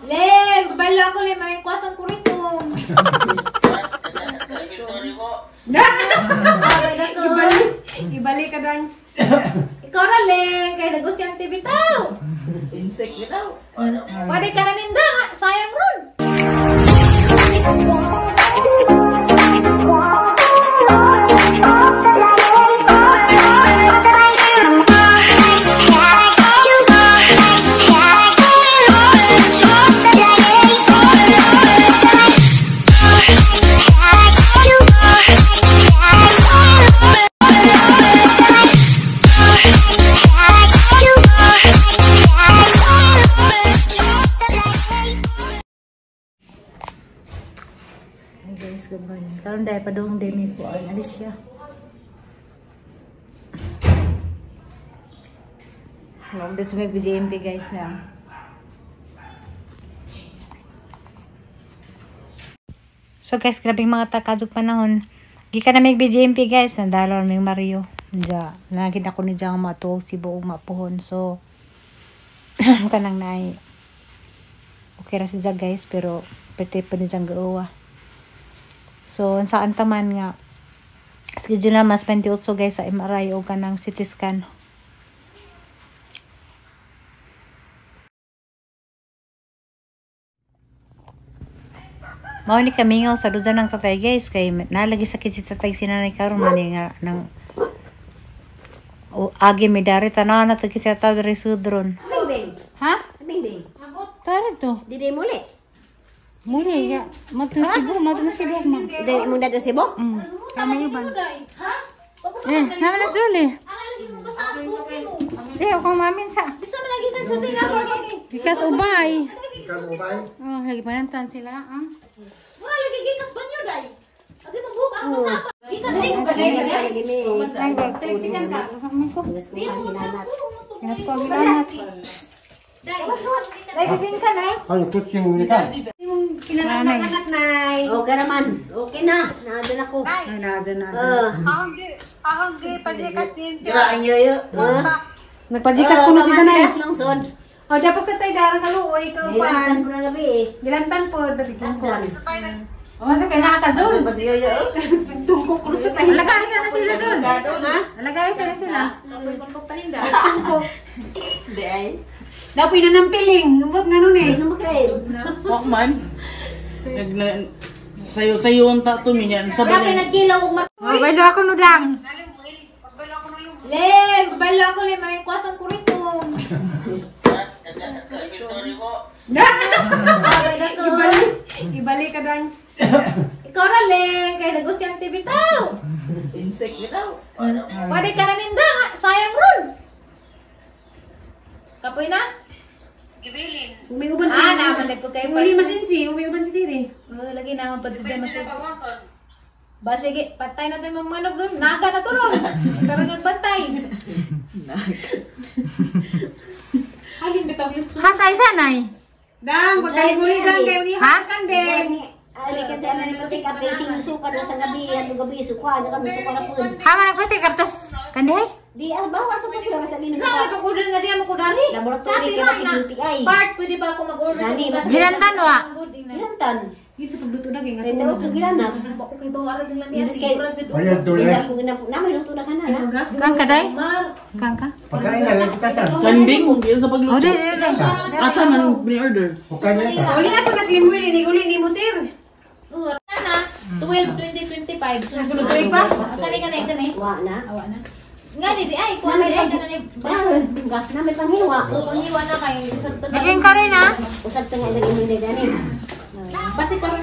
Le, babalo ako le, may kuwasang kuritum. Ibalik ka dang. Ikaw ra le, kay nagusyan TV tao. Insect bitaw. Pwede ka na ninda, sayang ron. Hey guys, good morning. Karon dahil padung demi po ang alis siya. Hello, dito may BJMP guys na. So guys, grabing mga takadug panahon. Gikan na may BJMP guys, nandalo may Mario. Diya, nakita ko ni diya nga matuog si buong mapuhon. So kanang naay. Okay ra si Zag guys, pero pwede pa ni Zang gauwa. So, saan taman nga, schedule na mas 28 guys sa MRI o kanang CT scan. Mao ni kamingaw sa dujan ng tatay guys, kay nalagi sakit si tatay sinanay karon man nga nang o agi mi dari tanan na tagi siya ta diri sudron. Bingbing. Ha? Bingbing. Tara to. Dili muli. Muli ya, matun sibo ma. Dili mo na do sibo? Kami uban. Eh, naman na duli. Eh, ako mamin sa. Bisa man lagi kan sa tinga. Gikas ubay. Gikas ubay. Oh, lagi panantan sila, ah. Mura lagi gikas banyo day. Agi mo buhok ang masapa. Gikan dili ko Teleksikan ka. Ay, bibingka na. Ano, kutsing ka. Yung kinalanggang anak, Nay. Okay naman. Okay na. Naadyan ako. Ay, naadyan na. Dira ang yoyo. Nagpajikas ko na si Danay. Lungsod. O, dapat sa tayo dara kaluoy, ikaw Gilantan pan. ko na gabi eh. Gilantan po, dali ko. O, masuk kayo nakakazul. Pa si yoyo. Tungkok ko sa tayo. Alagay sana sila dun. Alagay sana sila. Di ay. Dapat inanampiling. Umbot nga nun eh. Ano mo kayo? Wak man. Nag na sayo-sayo ang tato mi niyan. Sabi Grabe niya. nagkilaw og Oh, balo ako nudang. Le, babalo ako le, may kuwasang kuritum. Ibalik ka dang. Ikaw ra le, kay nagusyan TV tao. Insect bitaw. Pwede ka na ninda, sayang ron. Kapoy na? Umiuban si Ah, naman na po kayo. Uli masinsi, umiuban si Tiri. Oh, lagi naman pag sa masin. Ba sige, patay na tayo mamanok doon. Naga na to ron. Karagag bantay. Halin bitaw litso. Ha, sa isa, nay. Dang, pagkaliguli dang kayo ihakan din. Ali ka dyan na pa-check up eh. Sinusuka na sa gabi. Ano gabi? Suka. Ano kami suka na po. Ha, man nagpasikap, tas, kandihay? Di, as bawa sa to sila. Basta Sa ginusuka. mga pag-order nga diya mo kudari. Laboratory ka na si UTI. Part, pwede ba ako mag-order? Nani, basta- Gilantan, wa. Gilantan. Hindi sa pagluto na kay nga. Kaya daw, gilanap. Okay ba, wala dyan lami. Yes, kay- Ano yung tuloy? Hindi ako ginap. Namin luto na ka na. na. Kang ka, day? Kang ka? Pagkain na lang kita sa. Kanding yun sa Oh, pagluto. di, di, di. Asa man ni-order? Pagkain na lang. Uli ako na si Limuel, ni uli ni Mutir. Na, 12, 20, 25. Sunod tuig pa? Kani, kani, kani. Wa na. Awa na. Nga ni, di ay, kuha di ay, kana ni. Namin panghiwa. O, panghiwa na kay isang taga. Bibingka rin, ha? Usag ta nga nang imong dani. Basi karon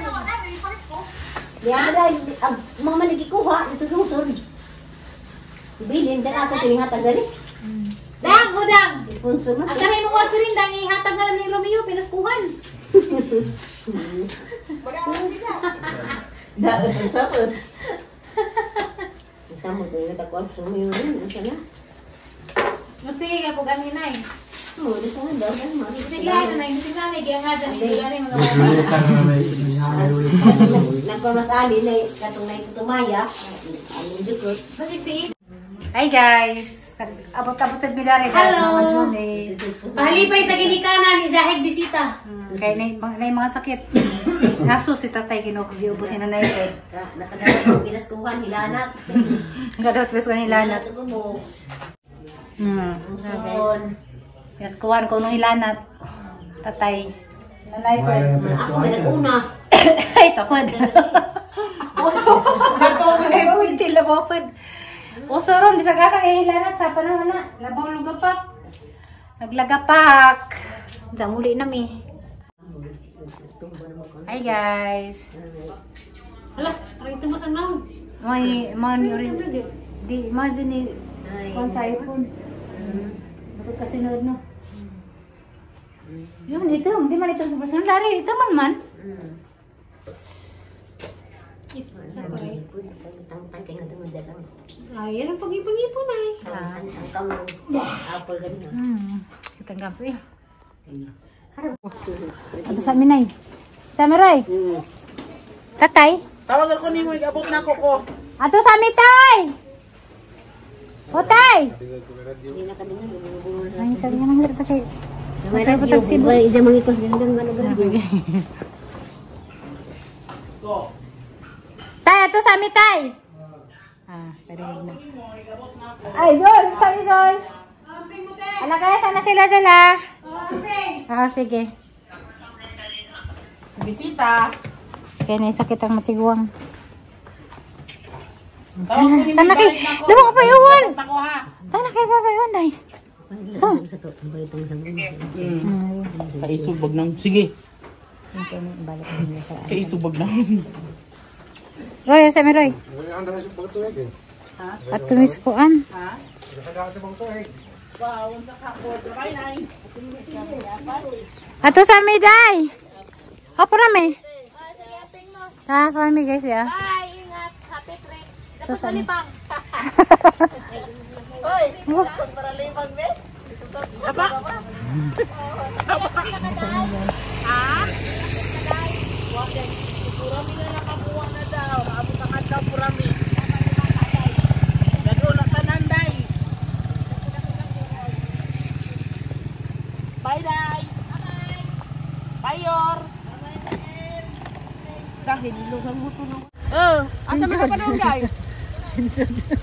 Di ada ang mga manigikuha dito sa lungsod. Bilin dan ako tininghatag dani. Dang, udang. Sponsor man. Ang kanay mong warfarin dang ihatag na lang ni Romeo pinaskuhan. Da ang sapot. Sa mo dili ta kuan sumiyo rin unsa na. Sige nga pug ang hinay. Oo, nasa nga daw. Nagpamasali na katong na itutumaya. Ang jukot. Hi guys! Abot-abot at bilari. Hello! Pahalipay sa ginikanan ni Zahig bisita. Kaya na yung mga sakit. Naso si tatay kinukugiubo si nanay ko. Nakadawat ko ginaskuhan hilanat. Nakadawat ko hilanat. Guys. Ginaskuhan ko nung hilanat. Tatay. Nanay ko. Ako may nag-una. Ay, takod. Uso. Nagpawintil na po. Uso ron, bisag asa kay hilanat sa panahon na. Labaw lugapak. Naglagapak. Diyan muli na mi. Hi guys. Hala, parang tumas ang naong. May man yuri di imagine ni kon sa iPhone. Bato kasi nood no. Yun ito, hindi man ito sa personal. Dari ito man man. Ay, yan ang pag-ipon-ipon ay. Apple ganun. Kitang gams eh. Ato sa amin ay. Sa amin, Roy. Tatay. Tawagan ko nimo, abot na ako ko. Ato sa amin, tay. O, tay. Ay, sabi nga nang hirap kay. May radyo, ija mangikos gandang ano radyo. Tay, ato sa amin, tay. Ah, pwede na. Ay, Zol, sa amin, Zol. Ala kaya sana sila, Zol, ah. Ah, sige. Bisita. Kaya naisakit ang matiguang. Sana kay... Damo ka pa iwan! Abot Sana kay pa iwan, day. Kaisubag nang. Sige. Kaisubag nang. Roy, sa mi Roy. At tumiskuan. Ato sa mi, day. Apo na mi. Ah, pa mi guys ya. Bye, ingat. Happy trip. Dapat malipang. Hoy, para limang be. Saba. Saba. Ha? Purami na nakabuwa na daw. Maabot ang adlaw purami. Dado na tanan day. Bye day. Bayor. Dahil ilugan mo tulong. Oh, asa man ka pa doon, guys?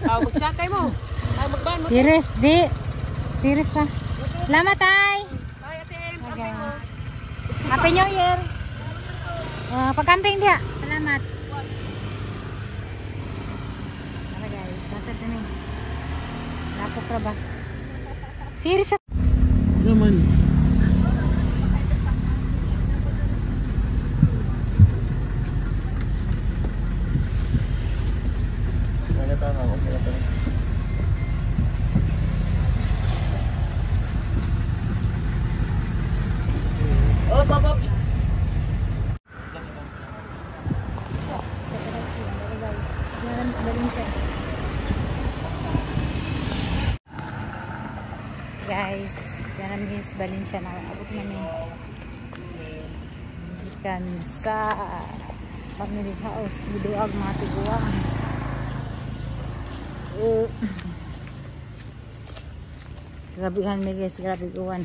Ah, magsakay mo. Ay, magban mo. Series, di. Series ra. Salamat, tay. Ay, ate, camping mo. Happy New Year. Pag-camping dia. Salamat. Tara guys, nasa kami. Lapok ra ba? Series. Naman. Oh, papa. Guys, yan ang Miss Valencia na abot namin. Gikan sa family house, giduag mga tiguang. Grabihan mi guys, grabe uwan.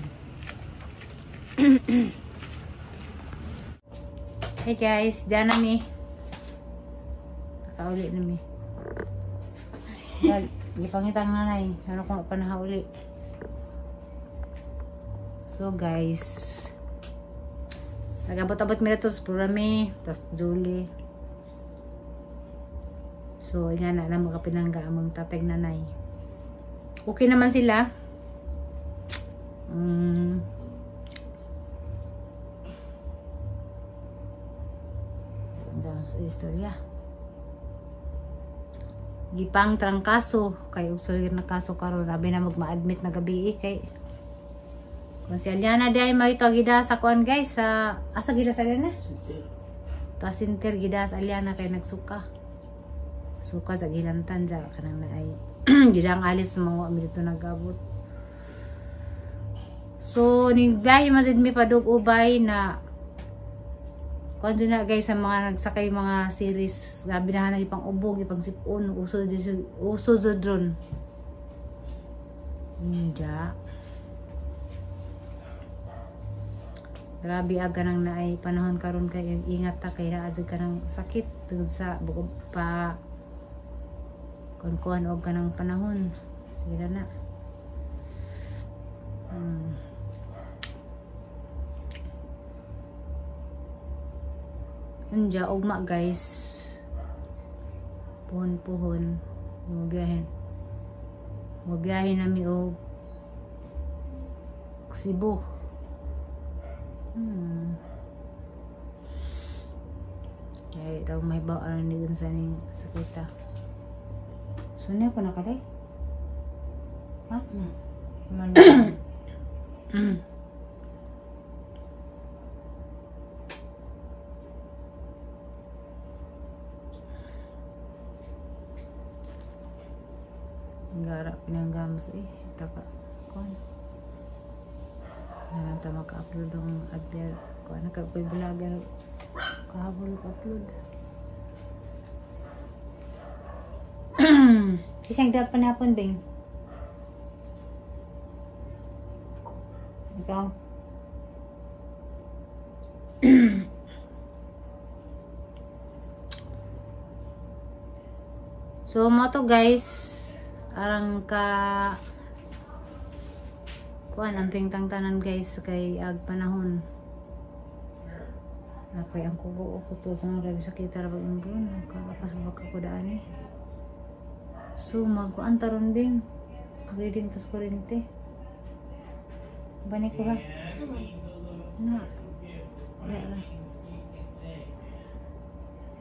Hey guys, diyan na mi. Nakauli na mi. Gipangitang nanay, ano kung pa nahauli. So guys, nagabot-abot mi na to sa Purami, tas Julie. So nga na na mga pinangga among tatay nanay. Okay naman sila. Ganda sa istorya. Gipang trangkaso kay usul na kaso karon abi na magma-admit na gabi kay kung si Aliana di ay maito gida sa kuan guys sa asa gida sa Aliana? Ta sinter gida sa Aliana kay nagsuka. Suka sa gilantan ja kanang na ay gidang alis mga mi dito nagabot. So ning biyahe man jud mi padug ubay na kuan jud na guys sa mga nagsakay mga series, grabe na hanay ipang ubog, ipang sipon, uso uso jud ron. Ninja. Grabe aga nang naay panahon karon kay ingat ta kay naa jud kanang sakit tungod sa bukod pa kuan-kuan og kanang panahon. Sige na na. Unja ugma guys. Puhon-puhon mo biyahe. Mo biyahe nami og Cebu. Kaya daw may bawaan ni dun sa ning sakita. So niya pa nakaday? Ha? Gara pinanggamos eh. Taka kuan. Nalang ta maka-upload ang adler. Kuan ka koy vlogger kahabol upload. Kisang dag panahapon bing. Ikaw. So mo to guys, arang ka kuan ang pingtangtanan guys kay ag panahon. Napay ang kubo ko to sa grabe sakit ra bag ingron kakapas baka ko daan eh. So magkuan taron bing. Reading tas kurente. Bani ko ha. Na. Dara.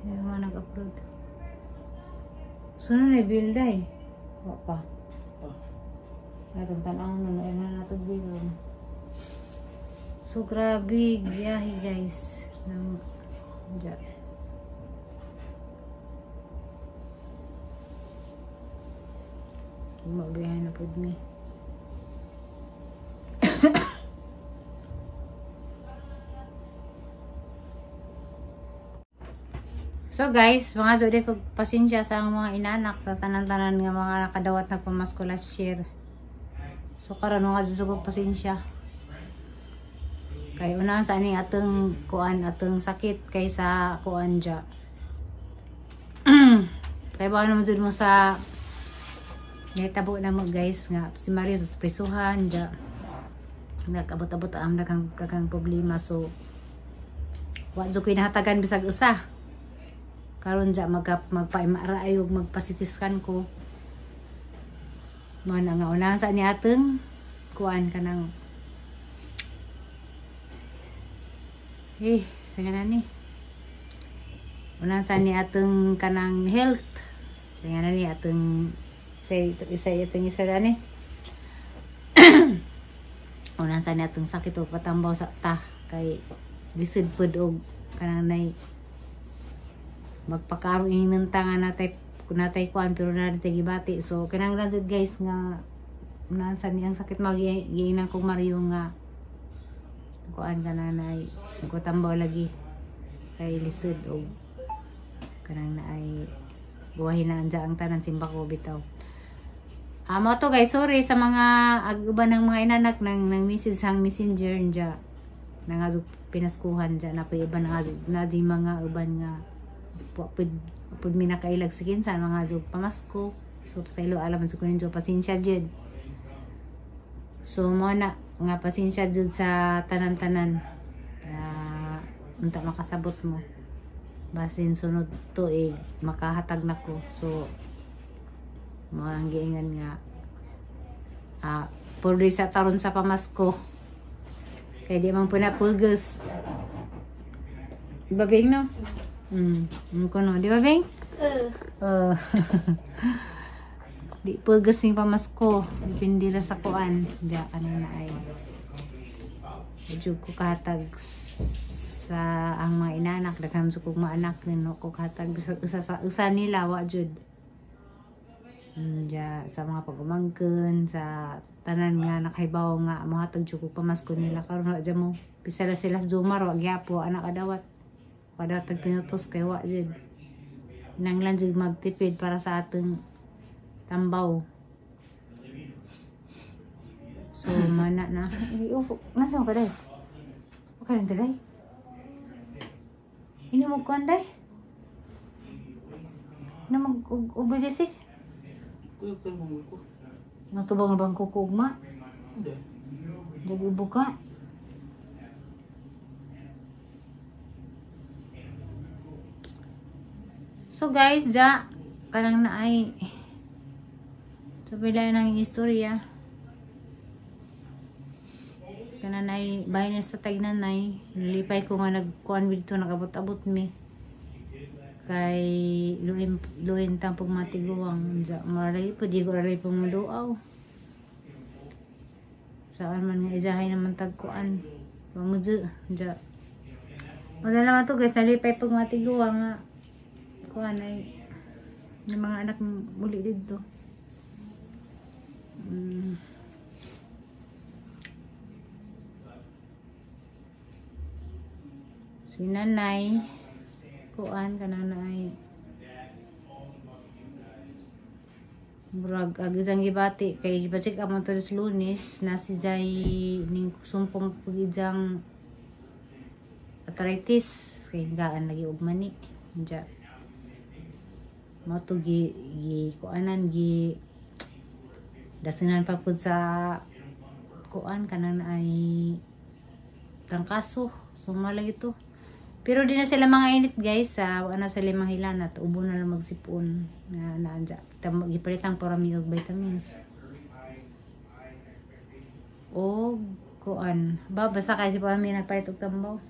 Hindi ko nag-upload. So na na-build ay. Wa pa. Natong tan-aw na na nato bill. So grabe biyahe guys. Nang ja. Mabiyahe na pud mi. So guys, mga zodi ko pasensya sa ang mga inanak sa tanan-tanan nga mga nakadawat nagpamasko last year. So karon mga zodi ko pasensya. Kay unahan sa ani atong kuan atong sakit kaysa kuan ja. Kay ba naman jud mo sa nahitabo na mo guys nga si Mario sa prisuhan ja. Nagabot-abot ang daghang problema, so wa jud koy nahatagan bisag usa. Karon ja magpa-MRI ug magpa-CT scan ko. Mao na nga unahan sa ni atong kuan kanang sa nga ni. Unahan sa ni atong kanang health. Sa nga ni atong isa itong isa ni. Unahan sa ni atong sakit og patambaw sa ta kay lisod pud og kanang nay magpakarong inanta nga natay kuan pero na natay gibati. So kinahanglan jud guys nga unahan sa niyang sakit magiinan kong Mario nga kuan ka na nay nagkutambaw lagi kay lisod og kanang naay buwahin na anja ang tanan simba ko bitaw. Amo to guys, sorry sa mga uban ng mga inanak ng message hang messenger nja nangazug pinaskuhan dya na iba na na di mga uban nga pud mi nakailag sa kinsa mga jud pamasko. So pasaylo alam jud ko ninyo, pasensya jud. So mo na nga pasensya jud sa tanan-tanan. Unta makasabot mo. Basin sunod tuig makahatag nako. So mo ang giingan nga purdi sa taron sa pamasko. Kay di man po na pugos. Diba Bing no? Ko no, di ba Bing? Di pugos yung pamasko. Depende ra sa kuan. Diya kanina ay medyo ko kahatag sa ang mga inanak. Daghan sa kong maanak no ko kahatag sa usa nila wa jud. Ja, sa mga pagumangkon, sa tanan nga nakahibaw nga mohatag jud ko pamasko nila karon wa jud mo. Bisala sila sa Jomar wa gyapo anak kadawat. Kadawat tag pinutos kay wa jud. Nanglan jud magtipid para sa atong tambaw. So mana na. Nasa ka day? Okay lang day. Ino mo kuan day? Ino mag ubojisik? Kuya kayo mong ko. Natubang na bang kukugma? Hindi. Nag-ubo ka. So guys, ja, kanang na ay sabi lang ng istorya. Kanang ay bahay na sa tagnanay. Nalipay ko nga nagkuan dito, nagabot-abot mi. Kay luin luin tang pagmatiguang ja maray po di ko aray pong maduaw. Saan man nga ijahay naman tagkuan. Pamudyo ja. Wala naman to guys, nalipay pagmatiguang nga kuan ay ng mga anak muli dito. Si nanay kuan kanang ay murag agisang gibati kay gipa-check up man to sa Lunes na si Jai ning sumpong pag-ijang arthritis kay gaan lagi og mani ja mo to gi kuanan gi dasinan pa pud sa kuan kanang ay trangkaso. So malagi to. Pero di na sila mga init guys, wa na sila mga hilanat, ubo na lang magsipon na naanja. Gipalitan para mi og vitamins. Og kuan, ba basta kay si pa mi nagpalit og tambaw.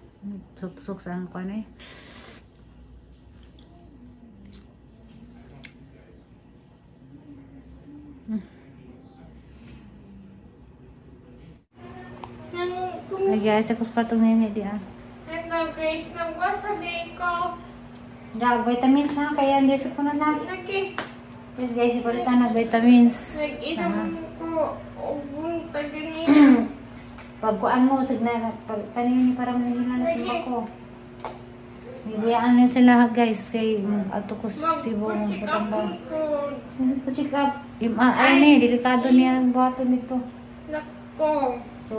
Tusok sa ang kuan eh. Ay guys, ako sa patong nene di ah. Guys, nagwasa din ko. Ja, vitamins ha, kaya hindi sa puno na. Naki. Yes guys, ipalitan ng vitamins. Nag-inom ko, ubong taganina. Pagkuan mo, signa, kanina parang nahila na sila ko. Nibuyaan na sila guys, kay ato ko sibo ng patambang. Magpa-check up. Ay ni, delikado niya ang buhaton nito. Nako. So,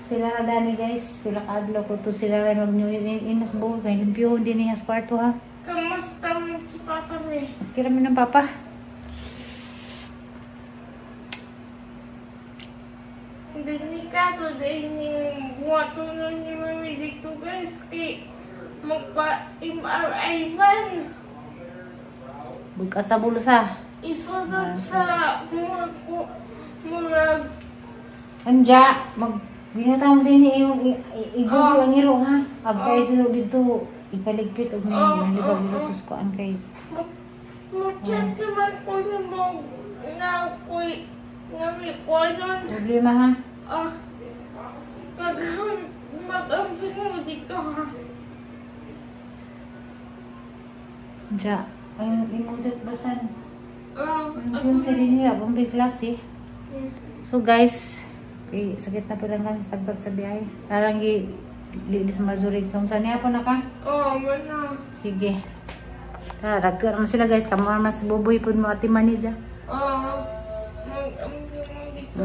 sila na dani guys, sila kaadlaw ko to sila rin mag-new inas buo, may limpyo din niya sa kwarto ha. Kamusta mo si Papa mi? Kira mi ng Papa. Delikado din yung buhaton ni Mami dito guys, kay magpa-MRI man. Bukas sa bulsa. Isunod sa murag. Anja, mag binatang din ni iyong ibugo ang iro ha. Agkay sila dito ipaligpit og may nalibag dito sa kuan kay. Mo-check naman ko na mo na koy nami kuanon. Problema ha. Mag-ampis mo dito ha. Anja, ay imudat basan. Yung sa linya, bumbay klase. So guys, okay, sakit na pala kami sa tagtag sa biyahe. Parang lilis mazurig kung saan niya po na ka? Oo, mana. Sige. Tara, naman sila guys. Kamu mas bubuy po mo ati mani dyan. Oo. Mag-amping mo dito.